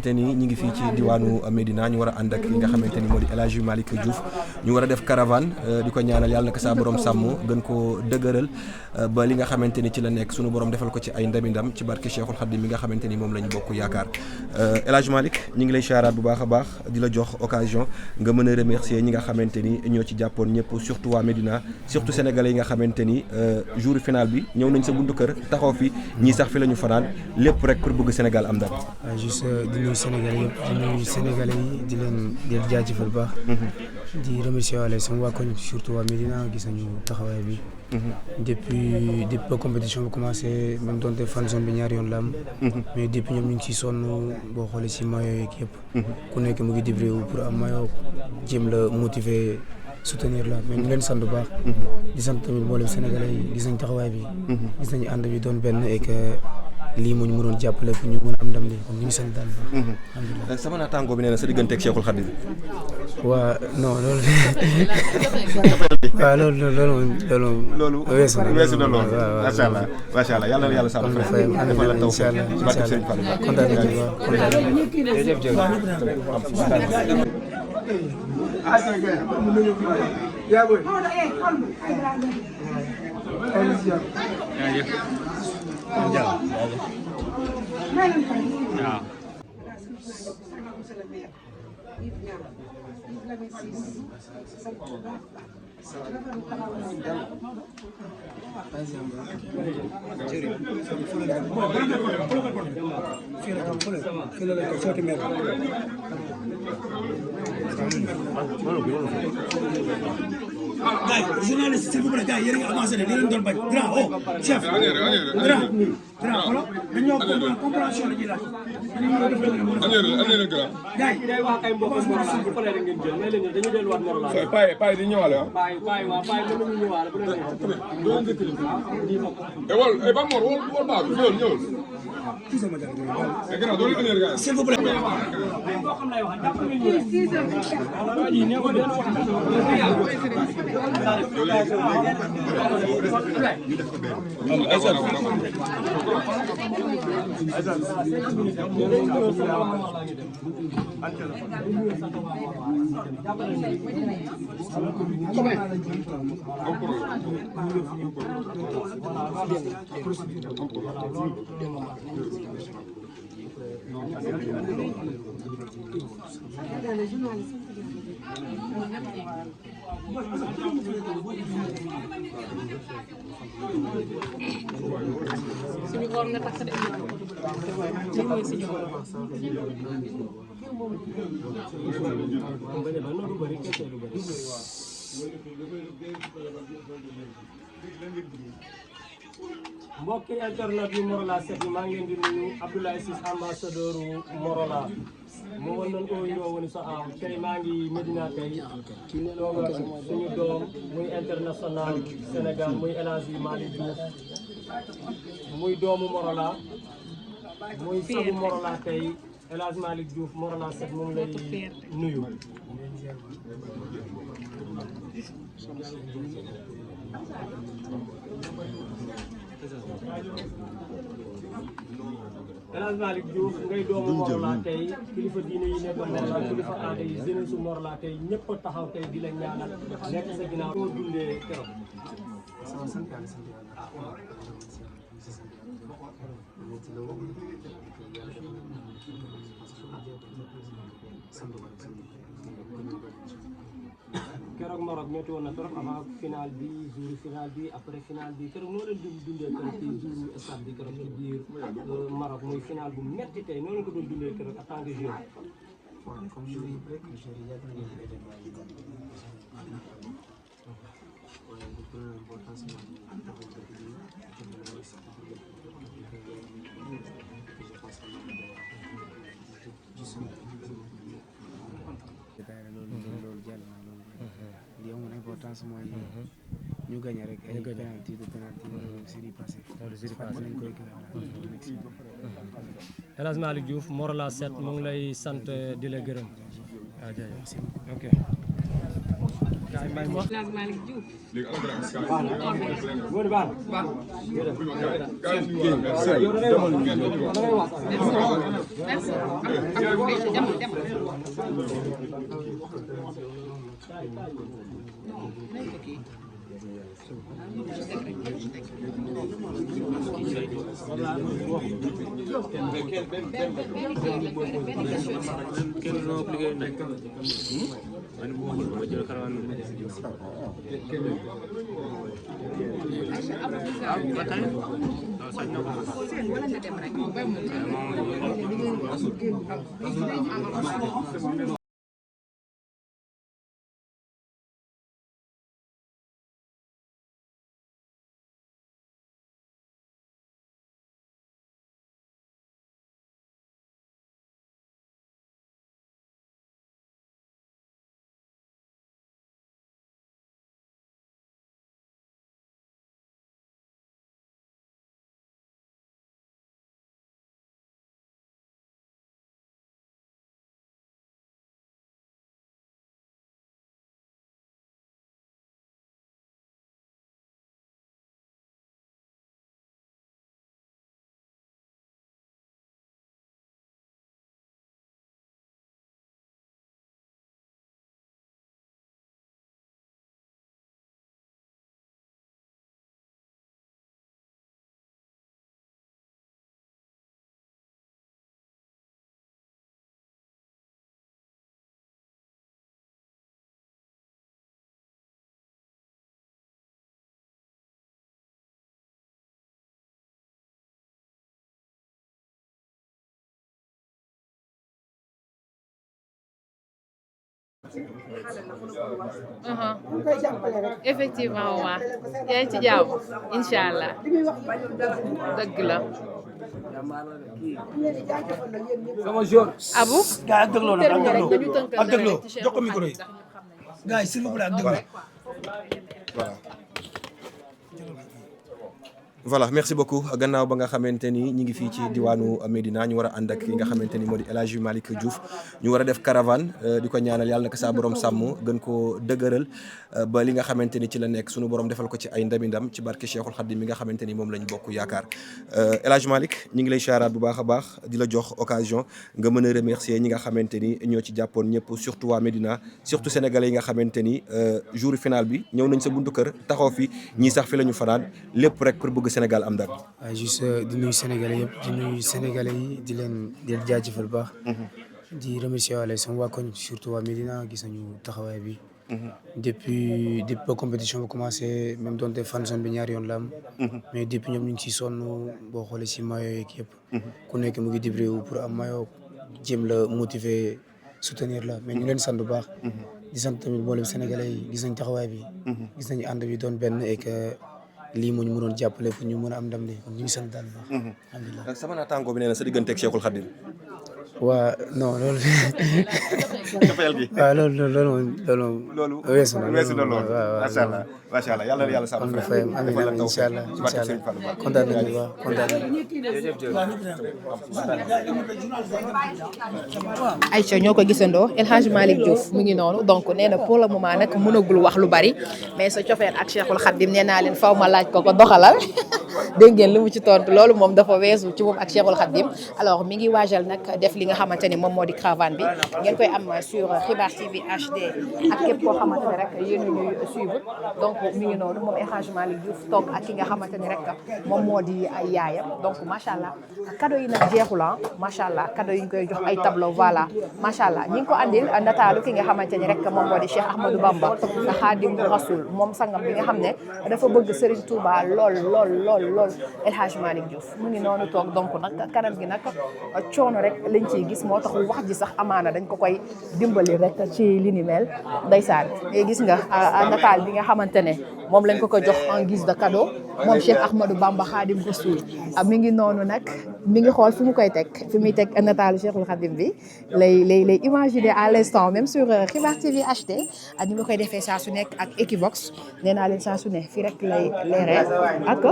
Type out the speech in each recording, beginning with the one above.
te ni ñi ngi fii ci diwaanu Médina ñu war a ànd ak li nga xamante ni moo di El Hadji Malick Diouf ñu war a def caravane di ko ñaanal yàlla na ko saa borom sàmm gën koo dëgëral ba li nga xamante ni ci la nekk sunu borom defal ko ci ay ndami ndam ci barke Cheikhul Khadim mi nga xamante ni moom lañ bokk yaakaar El Hadji Malick ñi ngi lay siyaaraat bu baax a baax di la jox occasion nga mën a remercier ñi nga xamante ni ñoo ci jàppoon ñëpp surtout waa Médina surtout sénégalais yi nga xamante ni jour final bi ñëw nañ sa buntu kër taxaw fi ñii sax fi la ñu fanaan lépp rek pour bëgg Sénégal am ndam. Sénégalais yëpp di nuyu Sénégalais yi di leen jaajëfal bu baax. di remercier waale sama waa koñ surtout waa Médina gis nañu taxawaay bi. depuis ba compétition bi commencé même donte fan zone bi ñaari yoon la am. mais depuis ñoom ñu ngi ciy sonn boo xoolee si maillot yeeg yëpp. ku nekk mu ngi débrouillé wu pour am maillot jéem la motiver soutenir la mais ñu leen sant bu baax. di sant tamit mboolem Sénégalais yi gis nañ taxawaay bi. gis nañu ànd bi doon benn et que lii moo ñu mënoon jàppale pour ñu mën a am ndam li kon ñu ngi sant daal ba. alhamdulilah sama naataango bi nee na sa digganteeg Cheikhul Khadim. waa non loolu. waaw loolu weesu na loolu. macha allah macha allah yàlla na yàlla sàmm frère defal la taw fekk ci barke Serigne Fall ba. kontaan nañu bu baax gars journaliste s'il vous plaît gars yéen a ngi avancé ne li leen doon bañ grand oh chef grand xoolal dañoo compréhension la ñuy laaj gars yi day wax ay mbokk Morolan bu paree rek ngeen jël mais léegi dañu delluwaat Morolan paay di ñëwaale ah paay mën nañu ñëwaale bu leen ba Mor wol baa bi ñëwal s'il vous plaît suñu góor nga takk de lii mooy suñu góor mbokki internet yu Morolan 7 maa ngi leen di nuyu Abdoulaye Ciss ambassadeur Morolan mo wonnon o yo woni so am tey maa ngi Médina tey tooga suñu doom muy international Sénégal muy El Hadji Malick Diouf muy doomu Morolan muy sabu Morolan tey El Hadji Malick Diouf Morolan 7 moom lay nuyu El Hadji Malick Diouf ngay doomu Morolan tey kilifa diine yi nekk Morolan kilifa aada yi jeunesse Morolan tey ñëpp a taxaw tey di la ñaanal nekk sa ginnaaw koo dundee keroog keroog Maroc métti woon na trop avant final bi jour final bi après final bi keroog noo leen dundee keroog ci jour stade bi keroog ci biir Maroc muy final bu metti tey noo leen ko doon dundee keroog en tant que joueur. comme joueur yi rek joueur yi yàgg nañu ko def waaye bu première importance mooy loolu jàll na loolu li amoon importance mooy ñu gagné rek ay penalty de penalty série passée nañ koy El Hadji Malick Diouf Morolan 7 mu ngi lay sant di la gërëm. merci ok Malick Diouf. léegi ala grand sky Modou Ba effectivement waaw yaa ngi ci jàmm incha allah dëgg la. sama jour. Abu. gars yi ak dégloo nag ak dégloo dañu tënkal ak dégloo jox ko micro yi gars yi s'il vous plaît ak dégloo. voilà merci beaucoup gannaaw ba nga xamante ni ñi ngi fii ci diwaanu Médina ñu war a ànd ak ki nga xamante ni moo di El Hadji Malick Diouf ñu war a def caravane di ko ñaanal yàlla na ko saa borom sàmm gën koo dëgëral ba li nga xamante ni ci la nekk sunu borom defal ko ci ay ndam ci barke Cheikhul Khadim mi nga xamante ni moom lañ bokk yaakaar El Hadji Malick ñi ngi lay siyaaraat bu baax a baax di la jox occasion nga mën a remercier ñi nga xamante ni ñoo ci jàppoon ñëpp surtout waa Médina surtout sénégalais yi nga xamante ni jour final bi ñëw nañ sa buntu kër taxaw fi ñii sax fi la ñu fanaan lépp rek pour bëgg Sénégal am ndam. waaw juste di nuyu sénégalais yëpp di nuyu sénégalais yi di leen jaajëfal bu baax. di remercier waale sama waa koñ surtout waa Médina gis nañu taxawaay bi. depuis ba compétition bi commencé même donte fan zone bi ñaari yoon la am. mais depuis ñoom ñu ngi ciy sonn boo xoolee si maillot yeeg yëpp. ku nekk mu ngi débrouillé wu pour am maillot jéem la motiver soutenir la mais ñu leen sant bu baax. di sant tamit mboolem sénégalais yi gis nañ taxawaay bi. gis nañu ànd bi doon benn et que lii moo ñu mënoon jàppale pour ñu mën a am ndam li kon ñu ngi sant daal bu baax. alhamdulilah sama naataango bi nee na sa digganteeg Cheikhul Khadim. waa non loolu. cofeel gi. waaw loolu weesu na loolu macha allah macha allah yàlla na yàlla sàmm frère amiin incha allah incha allah kontaan nañu waaw kontaan nañu. Aïcha ñoo ko gisandoo El Hadji Malick Diouf mu ngi noonu donc nee na pour le moment nag mënagul wax lu bari mais sa cofeel ak Cheikhul Khadim nee naa leen faw ma laaj ko doxalal dégg ngeen li mu ci tontu loolu moom dafa weesu ci moom ak Cheikhul Khadim alors mi ngi waajal nag def li nga xamante ni moom moo di caravane bi ngeen koy am sur Xibaar TV HD ak képp koo xamante ne rek yéen ñuy suivre donc mi ngi noonu moom El Hadji Malick Diouf toog ak ki nga xamante ni rek moom moo di ay yaayam donc macha allah cadeau yi nag jeexul ah macha allah cadeau yi ñu koy jox ay tableau voilà macha allah ñi ngi ko andil nataalu ki nga xamante ni rek moom moo di Cheikh Ahmadou Bamba Khadim Rasoul moom sangam bi nga xam ne dafa bëgg Serigne Touba lool El Hadji Malick Diouf mu ngi noonu toog donc nag kanam gi nag coono rek lañ ciy gis moo tax wax ji sax amaana dañ ko koy dimbali rek ci li ni mel ndeysaan gis nga nataal bi nga xamante ne moom lañ ko jox en guise de cadeau moom Cheikh Ahmadou Bamba Khadim Rasoul mi ngi noonu nag mi ngi xool fu mu koy teg fi muy teg nataalu Cheikhul Khadim bi lay imaginer à l'instant même sur Xibaar TV HD ni ma koy defee saa su nekk ak Equivox nee naa leen saa su ne fii rek lay leeree ak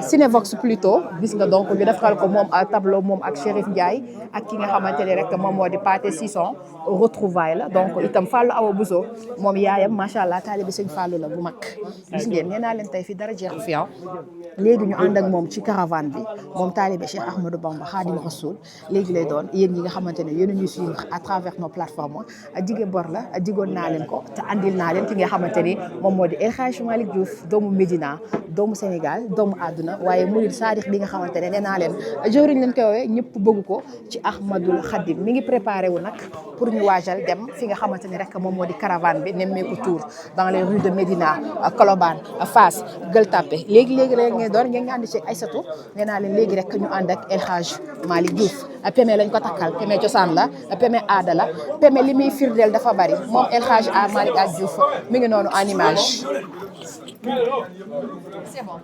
Cinevox plutôt gis nga donc ñu defal ko moom tableau moom ak Chérif Ndiaye ak ki nga xamante ne rek moom moo di Pathé Sisson retrouvaille la donc itam Fallou Awa Bousso moom yaayam macha allah taalibe sëñ Fallou la bu mag gis ngeen nee naa leen tey fii dara jeexu fi léegi ñu ànd ak moom ci caravane bi moom taalibe Cheikh Ahmadou Bamba Khadim Rassoul léegi lay doon yéen ñi nga xamante ne yéen a ñuy suivre à travers nos plateformes jigéen bor la digoon naa leen ko te andil naa leen ki nga xamante ni moom moo di El Hadj Malick Diouf doomu Médina doomu Sénégal doomu àdduna waaye murid saadix bi nga xamante ne nee naa leen jëwriñ leen koy woowee ñëpp bëgg ko ci Ahmadoul Khadim mi ngi préparé wu nag pour ñu waajal dem fi nga xamante ni rek moom moo di caravane bi nemmeeku tour dans les rues de Médina Colobane Fass Gueule Tapée léegi rek ngeen doon ngeen ànd ci Aïssatou nee naa leen léegi rek ñu ànd ak El Hadj Malick Diouf peme lañ ko takkal peme cosaan la peme aada la peme li muy firndeel dafa bari moom El Hadj Malick Diouf mi ngi noonu en image. C'est bon.